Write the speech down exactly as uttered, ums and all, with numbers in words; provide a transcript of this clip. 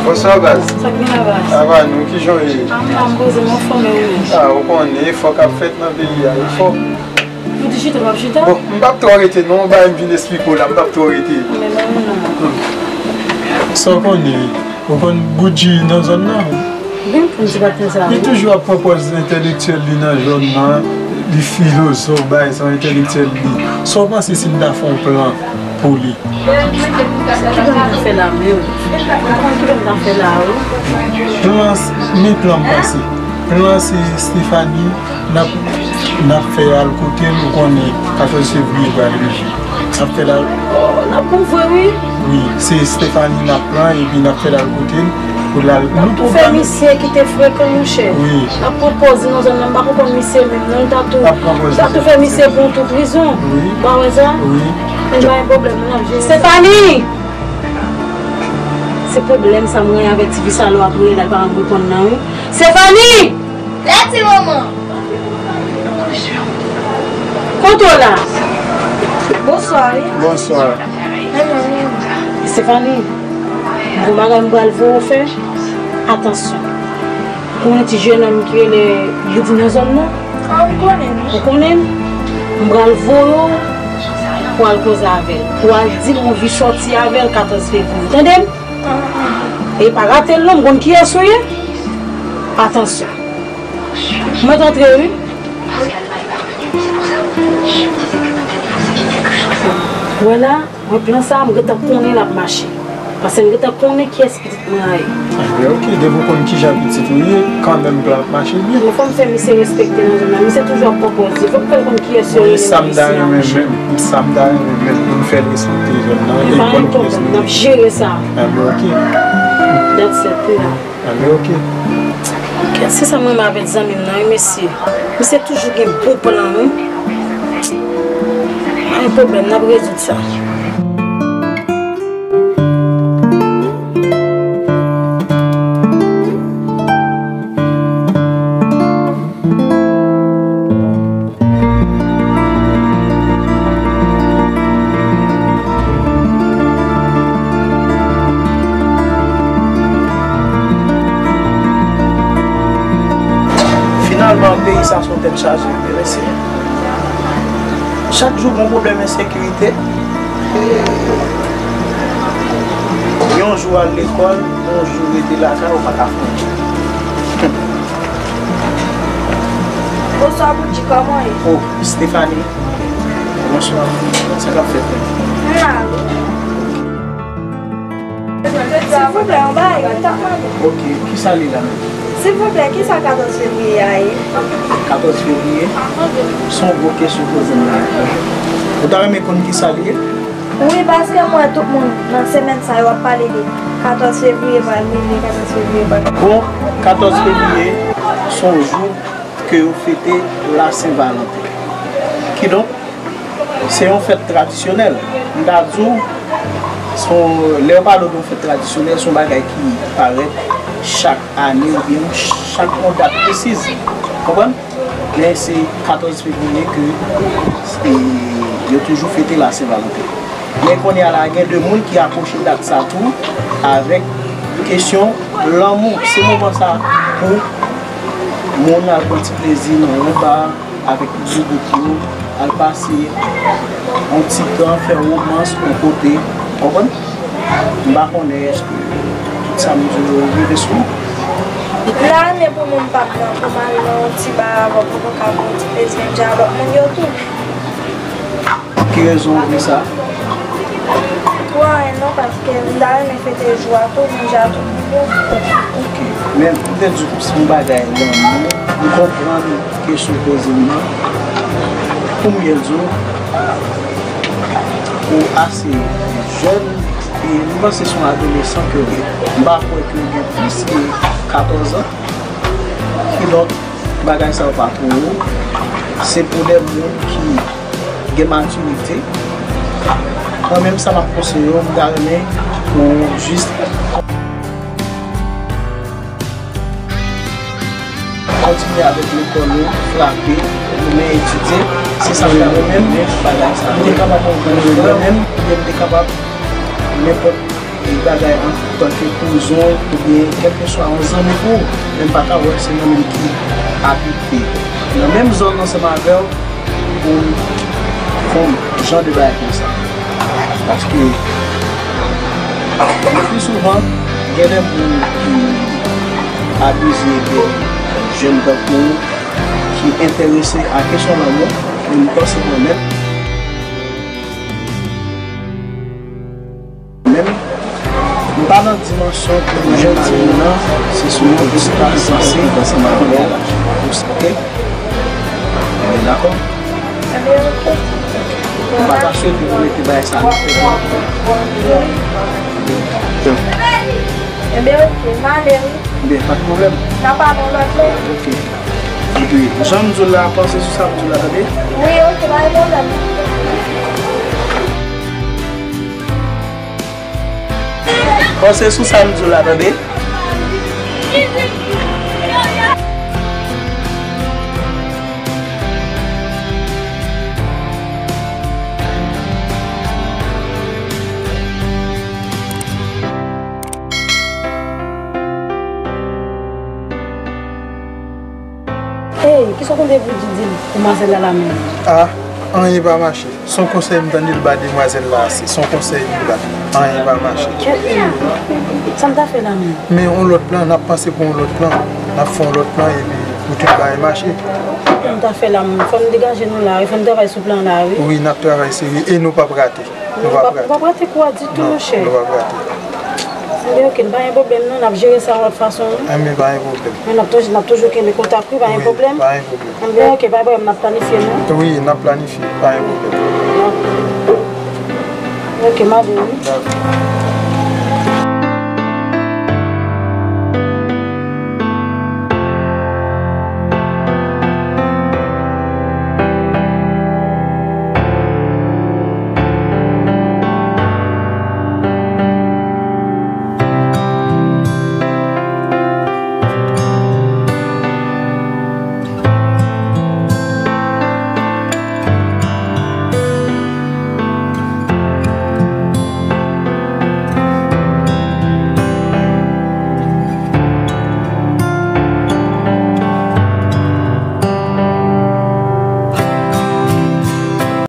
Bonswa baz. Sa k gen la baz? Ava nou, kijan w ye? A m la, m poze m anfòme ou menm. A, ou konnen efò k ap fèt nan peyi a, efò. Ou di chita, w ap chita? Bon, m p ap twò rete non, bay m vin esplike w la, m p ap twò rete. Men non, non, non. Sa w konnen, ou konn Goudji nan zòn nan? Li toujou ap pran pòz entèlektyèl li nan zòn nan, li filozòf, bagay sa, entèlektyèl li. Sa w panse si m ta fè yon plan pou li? Kijan m ta fè la menm? Ou konn kijan m ta fè la wi. Plan, men plan m panse. Plan se Stephanie, n ap, n ap fè al kote l, ou konnen katòz fevriye pral rive. N ap fè l al. Oh, n ap bon vre wi. Wi, se Stephanie n ap pran epi n ap fè l al kote l pou l al. N ap tou fè misye kite frekan monchè. Wi. N ap pran pòz li nan zòn nan, m pa konprann misye menm non, l ta tou, l ta tou fè misye pran tou prizon. Wi. Ou pa wè sa? Wi. Men pa gen pwoblèm, n ap jere sa. Stephanie! Se pwoblèm sa m genyen avèk ti fi sa lè w ap rele l pa reponn nan wi. Stephanie! La ti manman. Kote w la? Bonswa wi. Bonswa. Stephanie, gon bagay m pral voye w fè. Atansyon. Pou yon ti jennonm ki rele Youdi nan zòn nan. A, m konnen l. Ou konnen l? M pral voye w pou al koze avè l. Pou al di l ou anvi sòti avè l katòz fevriye. Tande m? E pa rate l non, m konn kiyès ou ye. Atansyon. Mwen t antre wi. Wè la, mwen plan sa, m gentan konnen l ap mache. Paske m gentan konnen kiyès pitit mwen an ye. Anben oke, depi w konn kijan pitit ou ye, kanmenm plan ap mache byen. Bon, fò m fè misye respekte nan zòn nan. Misye toujou ap pran pòz li. Fò m fè l konn kiyès yo rele nan mesye a, monchè. Wi, sa m ta renmen menm, sa m ta renmen menm, pou m fè l respekte zòn nan, e konn kiyès nou ye. N ap jere sa. Anben oke. That's it, wi la. Anben oke. Oke, se sa m renmen avèk zanmi m nan, wi, mesye. Misye toujou gen bon plan, wi. Pa gen pwoblèm, n ap rezoud sa. Finalman, peyi sa se yon tèt chaje, vre mesye. Chak jou, gon pwoblèm ensekirite. Yon jou al lekòl, yon jou rete lakay, ou pa ka fè anyen. Bonswa, Boudji, kòman w ye? Oh, Stephanie. Bonswa. Sa k ap fèt menm? M la wi. Silvouplè, yon bagay, mwen t ap mande. Ok, kisa li la menm? Silvouplè, kisa katòz fevriye a ye? Katòz fevriye? Se yon gwo kesyon w poze m la. Ou ta renmen konn kisa li ye? Wi, paske m wè tout moun nan semèn sa yo ap pale de katòz fevriye pral rive, katòz fevriye pral rive. Bon, katòz fevriye, se yon jou ke yo fete Lasen Valanten. Kidonk, se yon fèt tradisyonèl. M ta di w, se yon, lè yo pale w de yon fèt tradisyonèl, se yon bagay ki parèt chak ane oubyen chak yon dat presiz. Konprann? Men se katòz fevriye ke, e, yo toujou fete Lasen Valanten. Men kounye a la, gen de moun ki akwoche dat sa tou avèk kesyon lanmou. Se moman sa pou moun al pran ti plezi nan yon ba avèk ti bout yo, al pase yon ti tan, fè womans yon kote. Konprann? M pa konnen èske tout sa m di yo rive sou ou. M ta renmen pou moun pa pran pou m al nan yon ti ba avè w pou nou ka pran yon ti plezi menm jan a lòt moun yo tou. Ki rezon w di sa? Pou anyen non, paske m ta renmen fete jou a tou, manje a tout moun yo. Ok. Men m te di w se yon bagay lanmou, m konprann kesyon w poze m nan. Pou m byen di w, ou ase jèn, e m panse se yon adolesan ke w ye. M pa kwè ke w gen plis ke katòz an. Kidonk, m Bagay sa yo pa pou ou. Se pou de moun ki gen matirite. Mwen menm, sa m ap konseye w, m ta renmen pou w jis kontinye avèk lekòl ou, frape, ou men etidye. Se sa m ta renmen m, m te kapab, mwen menm, oubyen m te kapab nenpòt li bagay antanke kouzon oubyen kèlkeswa yon zanmi pou ou, men m pa ka wè se mwen menm ki abite nan menm zòn ansanm avè w pou m fè yon jan de bagay konsa. Paske le pli souvan, gen de moun ki abize de jèn tankou ou ki enterese a kesyon lanmou, men m panse mwen menm, menm, m pa nan dimansyon pou mwen jwenn mari m nan, se sou yon espas sanse ansanm avè w. Oke? Ebyen, dakò. M pa ta swete pou mete bagay sa nan tèt ou. Ebyen, oke, m ale wi. Ebyen, pa t pwoblèm. N a pale yon lòt lè. Oke. Epi, jan m di w la, panse sou sa m di w la, tande? Wi, oke, pa gen pwoblèm. Panse sou sa m di w la, tande? Ey, kisa w tande pou di di demwazèl la la menm? Ah, anyen pa mache. Se yon konsèy m tande l ba demwazèl la, se, se yon konsèy li ba. Anyen pa mache. Kèt, ey. Sa m ta fè la menm? Men yon lòt plan, n ap panse pou yon lòt plan. N ap fè yon lòt plan epi pou tout bagay mache. Sa m ta fè la menm? Fò n degaje nou la, wi. Fò n travay sou plan la, wi. Wi, n ap travay serye e nou p ap rate. Nou p ap rate. Nou p ap rate kou a ditou, monchè. Non, nou p ap rate. Ebyen, oke, pa gen pwoblèm non, n ap jere sa yon lòt fason, wi. Enben, pa gen pwoblèm. Men n ap toujou, n ap toujou kenbe kontak, wi, pa gen pwoblèm. Wi, pa gen pwoblèm. Enben, oke, pa gen pwoblèm, n ap planifye, non. Wi, n ap planifye, pa gen pwoblèm. Oke, m ale, wi. Dakò.